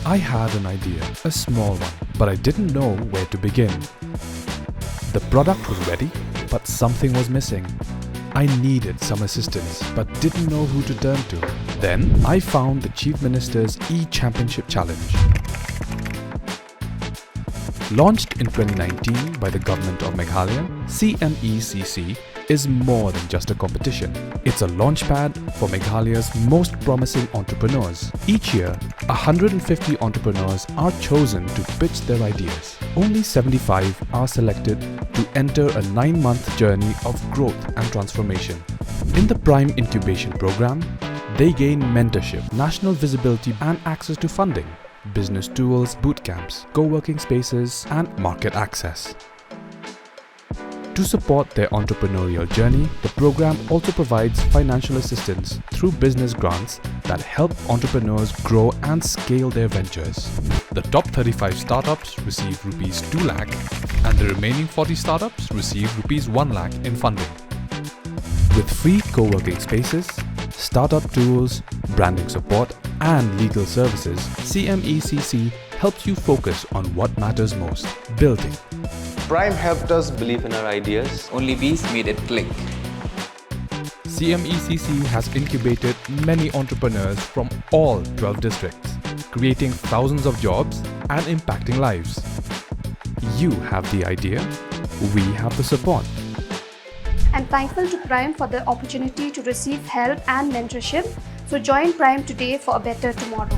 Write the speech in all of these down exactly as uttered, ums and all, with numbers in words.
I had an idea, a small one, but I didn't know where to begin. The product was ready, but something was missing. I needed some assistance, but didn't know who to turn to. Then I found the Chief Minister's e-Championship Challenge. Launched in twenty nineteen by the Government of Meghalaya, C M E C C is more than just a competition. It's a launchpad for Meghalaya's most promising entrepreneurs. Each year, one hundred fifty entrepreneurs are chosen to pitch their ideas. Only seventy-five are selected to enter a nine-month journey of growth and transformation. In the Prime Incubation Program, they gain mentorship, national visibility, and access to funding, business tools, boot camps, co-working spaces, and market access. To support their entrepreneurial journey, the program also provides financial assistance through business grants that help entrepreneurs grow and scale their ventures. The top thirty-five startups receive rupees two lakh, and the remaining forty startups receive rupees one lakh in funding. With free co-working spaces, startup tools, branding support, and legal services, C M E C C helps you focus on what matters most: building. Prime helped us believe in our ideas. Only Bees made it click. C M E C C has incubated many entrepreneurs from all twelve districts, creating thousands of jobs and impacting lives. You have the idea, we have the support. I'm thankful to Prime for the opportunity to receive help and mentorship. So join Prime today for a better tomorrow.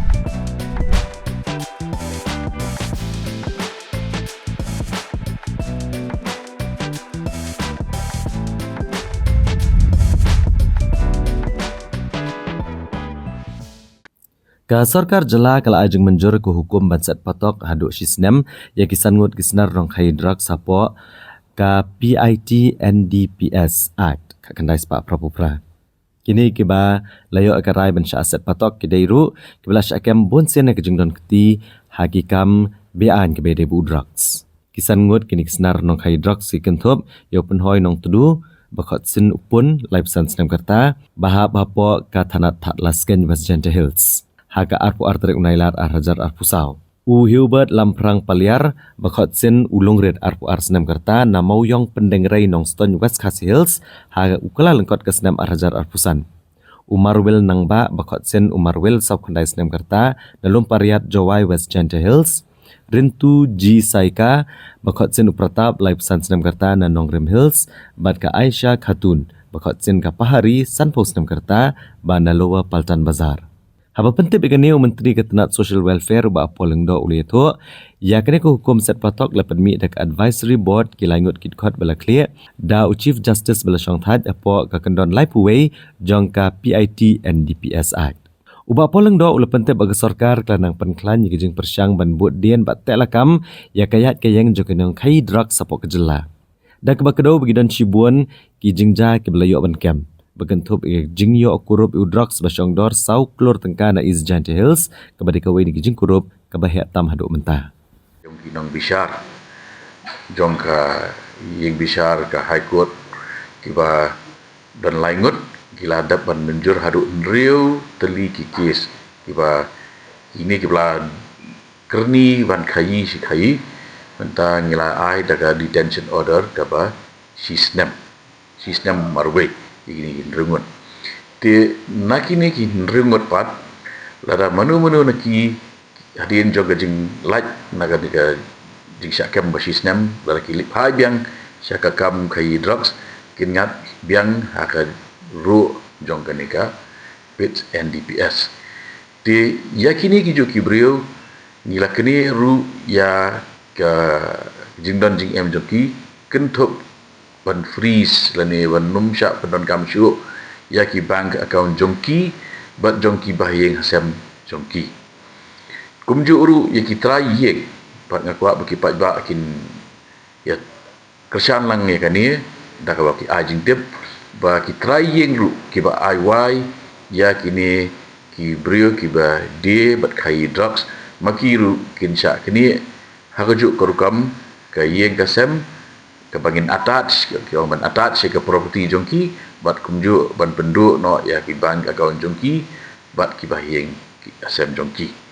Ka sorkar jylla ka la ai jingmynjur ka hukum ban set patok haduh shi snem ïa ki san ngut ki snar nongkhaïi drugs hapoh ka P I T N D P S Act ka khyndai spah phra phew phra. Kine kiba la ïoh ka rai ban shah set patok ki dei ruh kiba la shah kem bun sien ïa ka jingdon kti ha ki kam beaiñ kiba dei bad drugs. Ki san ngut kine ki snar nongkhaïi drugs ki kynthup ïa u Pynhoi Nongtdu, ba khot sien u Pun, laiphew san snem ka rta, ba hap hapoh ka thanat Thadlaskein, West Jaintia Hills, ha ka arphew ar tarik u Nailar ar hajar arphew saw. U Hubert Lamphrang Paliar, ba khot sien u Lungrit, arphew ar snem ka rta, na Mawïong Pyndengrei, Nongstoiñ, West Khasi Hills, ha u Kyllalyngkot ka snem ar hajar arphew san. U Marwil Nangbah, ba khot sien u Marwil, saw khyndai snem ka rta, na Lumpariat Jowai, West Jaintia Hills. Rintu G Saika, ba khot sien u Pratap, laiphew san snem ka rta, na Nongrim Hills, bad ka Aisha Khatun, ba khot sien ka Pahari, sanphew snem ka rta, ba na Lower Paltan Bazar. Haba pyntip ïa kane, u Myntri ka tnat Social Welfare, u Bah Paul Lyngdoh, u la ïathuh ïa kane ka hukum set patok la pynmih da ka Advisory Board, ki lai ngut ki dkhot ba la khlieh da u Chief Justice ba la shongthait hapoh ka kyndon laiphew wei jong ka P I T N D P S Act. U Bah Paul Lyngdoh u la pyntip ba ka sorkar ka la nang pynkhlaiñ ïa ka jingpyrshang ban bud dien bad teh lakam ïa ka ïaid ka ïeng jong ki nongkhaïi drugs hapoh ka jylla. Da kaba kdew ba ki don shibun ki jingjia kiba la ïoh ban kem, ba kynthup ïa ka jingïoh kurup ïa u drugs ba shong dor saw klur tyngka na East Jaintia Hills, kaba dei kawei na ki jingkurup kaba heh tam haduh mynta. Jong ki nongbishar jong ka ïing bishar ka High Court kiba don lai ngut, ki la dep ban mynjur haduh hynriew tylli ki kes kiba kine kiba la kyrni ban khaïi shi khaïi. Mynta ngi la ai da ka detention order kaba shi snem, shi snem marwei ïa kine ki hynriew ngut. Te na kine ki hynriew ngut pat, lada mano mano na ki hadien jong ka jinglait na kane ka jingshah kem ba shi snem, lada ki leit phai biang sha ka kam khaïi drugs, kin ngat biang ha ka ruh jong kane ka PITS N D P S. Te ïa kine kijuh ki briew ngi la knieh ruh ïa ka jingdon jingem jong ki, kynthup ban freeze lane ban ym shah pyndonkam shuh ïa ki bank account jong ki bad jong ki bahaïing hasem jong ki. Kumjuh ruh ïa ki trai ïing, pat nga kwah ba ki paidbah kin ïa kyrshan lang ïa kane da kaba ki ai jingtip ba ki trai ïing ruh kiba ai wai ïa kine ki briew kiba die bad khaïi drugs, ma ki ruh kin shah knieh ha kajuh ka rukom ka ïing ka sem kaba ngin attach, ki ong ban attach ïa ka property jong ki, bad kumjuh ban pynduh noh ïa ki bank account jong ki bad ki bahaïing sem jong ki.